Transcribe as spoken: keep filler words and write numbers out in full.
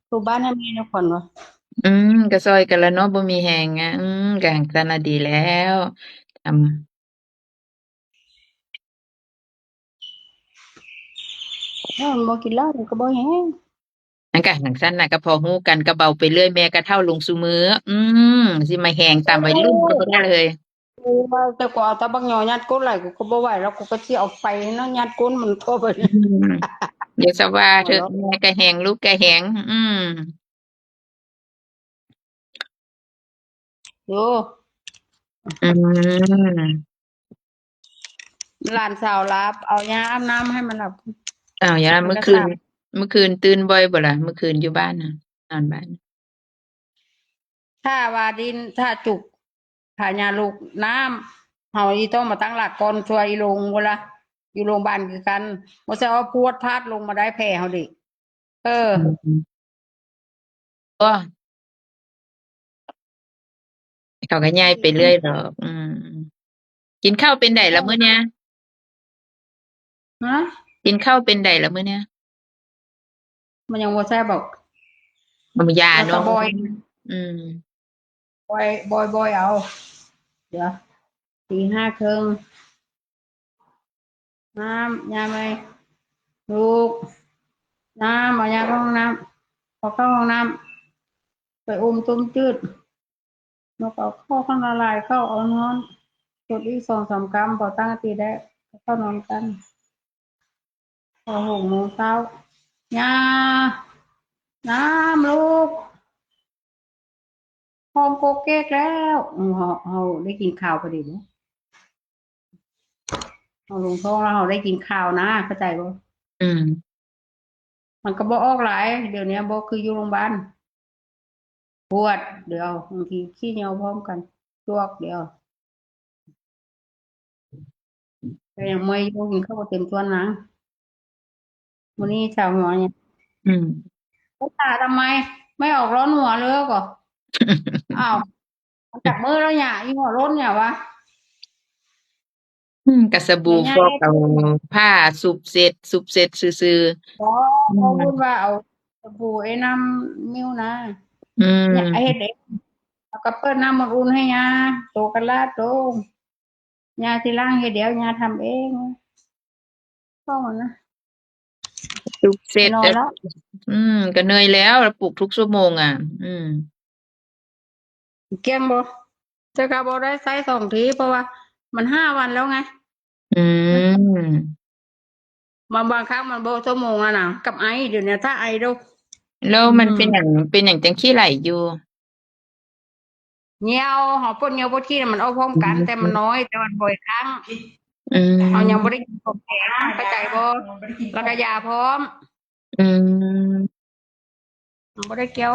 ถูบ้านให้แม่นะขวัญวะ อืม ก็ซ่อยกันละเนาะ บ่มีแฮงอะ อืม ก็หั้นซั้นน่ะดีแล้ว ทำ ถ้ามันบ่กินเหล้ามันก็บ่แฮง นั่นก็หั้นซั้นน่ะ ก็พอฮู้กัน ก็เบาไปเรื่อย แม่ก็เฒ่าลงซุมื้อ อืม สิมาแฮงตามวัยรุ่นก็บ่ได้เลย กูว่าแต่กูเอาแต่บักหยอยัดก้นไหลกูก็บ่ไหวแล้ว กูก็สิเอาไปเนาะ ยัดก้นมันก็ไป อืม อย่าซะว่าเถอะ แม่ก็แฮง ลูกก็แฮง อืม โอ้ อืม หลานสาวหลับ เอายาอาบน้ำให้มันหลับ อ้าว ยา มันก็ เมื่อคืน หลับ เมื่อคืนตื่นบ่อยบ่ล่ะ เมื่อคืนอยู่บ้านน่ะ นอนบ้าน ถ้าว่าดิน ถ้าจุก ถ้ายาลูกน้ำ เฮาอีต้องมาตั้งหลักก่อน ช่วยอีลงเวลา อยู่โรงพยาบาลคือกัน บ่ใช่ว่าพรวดพลาดลงมาได้แผลเฮาดิ เออ อืม ก็ เขาก็ใหญ่ไปเรื่อยดอก อืม กินข้าวเป็นใดล่ะมื้อเนี้ย ฮะ กินข้าวเป็นใดล่ะมื้อเนี้ย มันยังบ่แซ่บบอก เอายา แล้วก็ เนาะ บ่อย อืม บ่อย บ่อย บ่อยเอา เดี๋ยว ตีห้าครึ่ง น้ำ ยาไหม ลูก น้ำ เอายาเข้าห้องน้ำ พอเข้าห้องน้ำ ไปอุ้มต้มจืด นกเอาข้าวข้างละลาย เข้าเอานอน กดอีกสองสามกรัม พอตั้งสติได้ เข้านอนกัน พอหกโมงเช้า ยา น้ำลูก ท้องโกกเกกแล้ว อืม เฮา เฮาได้กินข้าวพอดีเนาะ เฮาลงท้องแล้วเฮาได้กินข้าวนะ เข้าใจบ่ อืม มันก็บ่ออกหลาย เดี๋ยวนี้บ่คืออยู่โรงพยาบาล ปวดเดี๋ยว บางทีขี้เหนียวพร้อมกัน จวกเดี๋ยว แต่ยังเมื่อยอยู่ กินข้าวบ่เต็มส่วนนะ มื้อนี้เช้าหัวเนี่ย อืม ก็ถามทำไม ไม่ออกร้อนหัวเลยก็ อ้าว มันจับมือแล้วเนี่ย อีหัวร้อนเนี่ยหวา อืม ก็สบู่ แม่ย่า ฟอกเอาผ้าสุบเสร็จ สุบเสร็จซื่อๆ บ่ อืม บ่พูดว่าเอาสบู่ไอ้น้ำมิ้วนะ อืม เนี่ย เฮ็ดเอง แล้วก็เปิดน้ำอุ่นๆให้ยา โตกะลาโต ยาสิล้างให้เดี๋ยวยาทำเอง ก็นะ สุบเสร็จ นอนแล้ว อืม ก็เหนื่อยแล้ว ปลุกทุกชั่วโมงอ่ะ อืม เกมบ่ แต่ก็บ่ได้ใช้สองที เพราะว่ามันห้าวันแล้วไง อืม บาง บางครั้งมันบ่ชั่วโมงแล้วนะ กับไอ เดี๋ยวนี้ถ้าไอเด้อ แล้วมัน อืม เป็นหยัง เป็นหยังจังขี้ไหลอยู่ เหยี่ยว เฮาปวดเหยี่ยวปวดขี้น่ะมันออกพร้อมกัน อืม แต่มันน้อย แต่มันบ่อยครั้ง อืม เฮายังบ่ได้กินของแข็ง เข้าใจบ่ แล้วก็ยาพร้อม อืม มันบ่ได้เกี่ยว